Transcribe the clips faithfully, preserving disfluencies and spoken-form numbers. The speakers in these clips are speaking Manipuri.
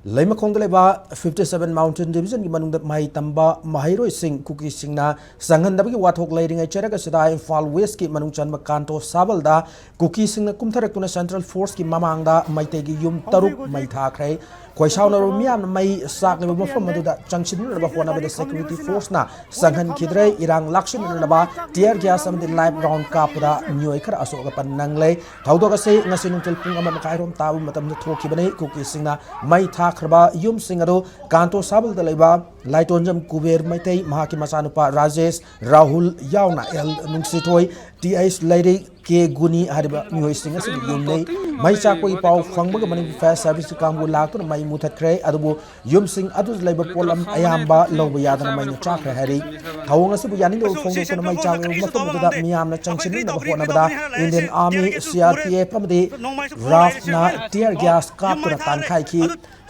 ꯂꯩꯃꯈꯣꯡꯗ ꯂꯩꯕ fifty seven Mountain Divisionꯒꯤ ꯃꯅꯨꯡꯗ ꯃꯍꯩ ꯇꯝꯕ ꯃꯍꯩꯔꯣꯏꯁꯤꯡ ꯀꯨꯀꯤꯁꯤꯡꯅ ꯆꯪꯍꯟꯗꯕꯒꯤ ꯋꯥꯊꯣꯛ ꯂꯩꯔꯤꯉꯩ ꯆꯩꯔꯛ ꯑꯁꯤꯗ ꯏꯝꯐꯥꯜ Westꯀꯤ ꯃꯅꯨꯡ ꯆꯟꯕ ꯀꯥꯟꯇꯣ ꯁꯥꯕꯜꯗ ꯀꯨꯀꯤꯁꯤꯡꯅ ꯀꯨꯝꯊꯔꯛꯇꯨꯅ Central Forceꯀꯤ ꯃꯃꯥꯡꯗ ꯃꯩꯇꯩꯒꯤ ꯌꯨꯝ ꯇꯔꯨꯛ ꯃꯩ ꯊꯥꯈ꯭ꯔꯦ꯫ ꯈꯣꯏꯁꯥꯎꯅꯔꯕ ꯃꯤꯌꯥꯝꯅ ꯃꯩ ꯆꯥꯛꯂꯤꯕ ꯃꯐꯝ ꯑꯗꯨꯗ ꯆꯪꯁꯤꯟꯅꯅꯕ ꯍꯣꯠꯅꯕꯗ security forceꯅ ꯆꯪꯍꯟꯈꯤꯗ꯭ꯔꯦ꯫ ꯏꯔꯥꯡ ꯂꯥꯛꯁꯤꯟꯅꯅꯕ tear gas ꯑꯃꯗꯤ live round ꯀꯥꯞꯄꯗ ꯃꯤꯑꯣꯏ ꯈꯔ ꯑꯁꯣꯛ ꯑꯄꯟ ꯅꯪꯂꯦ꯫ ꯊꯧꯗꯣꯛ ꯑꯁꯤ ꯉꯁꯤ ꯅꯨꯡꯊꯤꯜ ꯄꯨꯡ ꯑꯃ ꯃꯈꯥꯏ ꯔꯣꯝ ꯇꯥꯕ ꯃꯇꯝꯗ ꯊꯣꯛꯈꯤꯕꯅꯤ꯫ ꯀꯨꯀꯤꯁꯤꯡꯅ ꯃꯩ ꯊꯥꯈ꯭ꯔꯕ ꯌꯨꯝꯁꯤꯡ ꯑꯗꯨ ꯀꯥꯟꯇꯣ ꯁꯥꯕꯜꯗ ꯂꯩꯕ ꯂꯥꯏꯇꯣꯟꯖꯝ ꯀꯨꯕꯦꯔ ꯃꯩꯇꯩ, ꯃꯍꯥꯛꯀꯤ ꯃꯆꯥꯅꯨꯄꯥ ꯔꯥꯖꯦꯁ, ꯔꯥꯍꯨꯜ ꯌꯥꯎꯅ ꯑꯦꯜ ꯅꯨꯡꯁꯤꯊꯣꯏ, ꯇꯤ ꯑꯩꯆ ꯂꯩꯔꯤꯛ, ꯀꯦ ꯒꯨꯅꯤ ꯍꯥꯏꯔꯤꯕ ꯃꯤꯑꯣꯏꯁꯤꯡ ꯑꯁꯤꯒꯤ ꯌꯨꯝꯅꯤ꯫ ꯃꯩ ꯆꯥꯛꯄꯒꯤ ꯄꯥꯎ ꯐꯪꯕꯒ ꯃꯅꯤꯄꯨꯔ Fire Serviceꯀꯤ ꯀꯥꯡꯕꯨ ꯂꯥꯛꯇꯨꯅ ꯃꯩ ꯃꯨꯊꯠꯈ꯭ꯔꯦ꯫ ꯑꯗꯨꯕꯨ ꯌꯨꯝꯁꯤꯡ ꯑꯗꯨꯗ ꯂꯩꯕ ꯄꯣꯠꯂꯝ ꯑꯌꯥꯝꯕ ꯂꯧꯕ ꯌꯥꯗꯅ ꯃꯩꯅ ꯆꯥꯛꯈ꯭ꯔꯦ ꯍꯥꯏꯔꯤ꯫ ꯊꯧꯑꯣꯡ ꯑꯁꯤꯕꯨ ꯌꯥꯅꯤꯡꯗꯕ ꯐꯣꯡꯗꯣꯛꯇꯨꯅ ꯃꯩ ꯆꯥꯛꯂꯕ ꯃꯐꯝ ꯑꯗꯨꯗ ꯃꯤꯌꯥꯝꯅ ꯆꯪꯁꯤꯟꯅꯅꯕ ꯍꯣꯠꯅꯕꯗ Indian Army, C R P F ꯑꯃꯗꯤ RAFꯅ tear gas ꯀꯥꯞꯇꯨꯅ ꯇꯥꯟꯈꯥꯏꯈꯤ꯫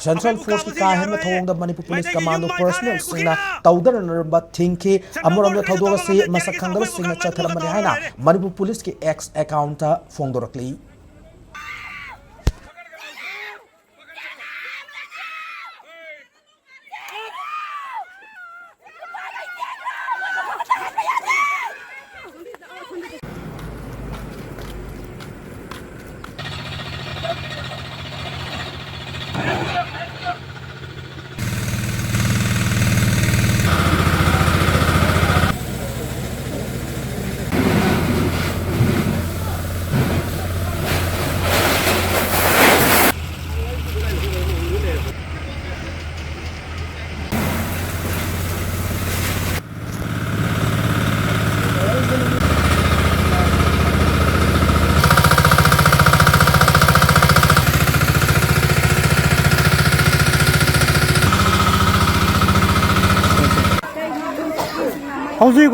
Central Forceꯀꯤ ꯀꯥ ꯍꯦꯟꯕ ꯊꯧꯑꯣꯡꯗ ꯃꯅꯤꯄꯨꯔ Police Commando personnelꯁꯤꯡꯅ ꯇꯧꯗꯅꯅꯕ ꯊꯤꯡꯈꯤ꯫ ꯑꯃꯔꯣꯝꯗ ꯊꯧꯗꯣꯛ ꯑꯁꯤ ꯃꯁꯛ ꯈꯪꯗꯕꯁꯤꯡꯅ ꯆꯠꯊꯔꯝꯕꯅꯤ ꯍꯥꯏꯅ ꯃꯅꯤꯄꯨꯔ Policeꯀꯤ X accountꯇ ꯐꯣꯡꯗꯣꯔꯛꯂꯤ꯫ ꯍꯧꯖꯤꯛ